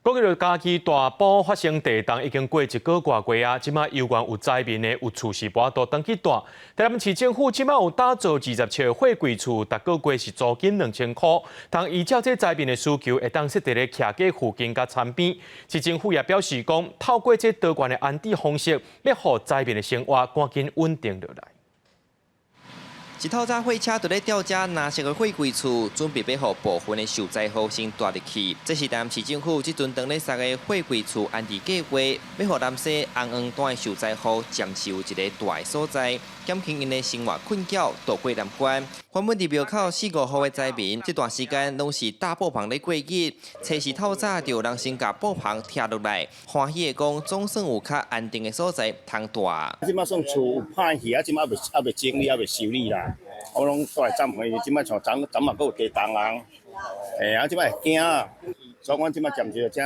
講到嘉義大埔發生地動已經過一個外月啊，這馬猶原有災民呢有厝是無法度轉去蹛。台南市政府這馬有打造20尺貨櫃厝，逐個月是租金2000箍，通依照這災民的需求，會當設佇咧徛家附近佮田邊。市政府也表示講，透過這多元的安置方式，欲予災民的生活趕緊穩定落來。一透早貨車就咧吊遮藍色的貨櫃厝，準備欲予部分的受災戶先蹛入去。這是台南市政府這陣當咧設的貨櫃厝安置計劃，欲予南勢紅黃單的受災戶暫時有一个蹛的所在，減輕𪜶的生活困擾，渡過難關。原本佇廟口四五戶的災民，這段時間攏是搭布棚咧過日。初四透早就有人先共布棚拆落來，歡喜的講，總算有較安定的所在通蹛。這馬算厝有歹去啊，這馬猶未整理，猶未修理啦。我攏蹛來暫時，這馬像昨昨嘛閣有地動啊，嘿啊，這馬會驚。所以阮這馬暫時就這，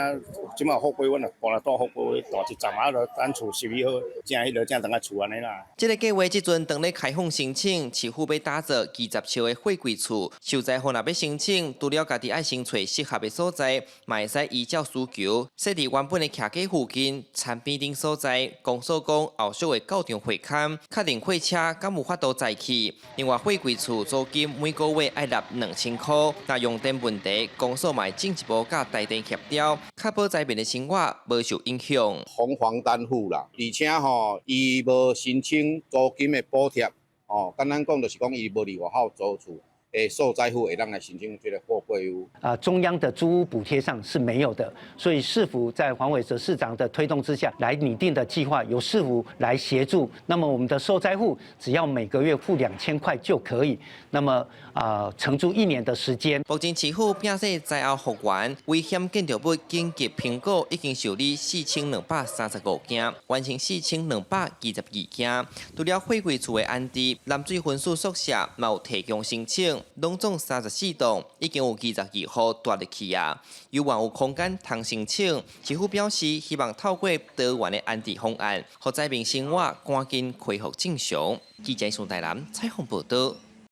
這馬貨櫃，阮就搬來蹛貨櫃，蹛一站啊，就等厝修理好，正彼落正轉來厝按呢啦。這个計劃這陣當咧開放申請，市府欲打造20尺的貨櫃厝，受災戶若欲申請，除了家己愛先揣適合的所在，嘛會使依照需求設佇原本的徛家附近、田邊等所在。公所講後續會到場會勘，確認貨車敢有法度載去。另外，貨櫃厝租金每個月愛納2000箍，若用電問題，公所嘛會進一步佮台電協調，確保災民的生活無受影響。紅黃單戶啦，而且吼，伊無申請租金的補貼，哦，簡單講就是講伊無佇外口租厝。的受災戶會當來申請這个貨櫃屋。啊，中央的租屋補貼上是沒有的，所以市府在黃偉哲市長的推動之下來擬定的計劃，由市府來協助。那麼我們的受災戶只要每個月付2000塊就可以。那麼啊，承租一年的時間。目前市府摒洗災後復原，危險建築物緊急評估已經受理4235件，完成4222件。除了貨櫃厝的安置，南水分署宿舍嘛有提供申請。攏總34棟，已經有22戶蹛入去啊！猶原有空間通申請，市府表示希望透過多元的安置方案，予災民生活趕緊恢復正常。記者宋台南採訪報導。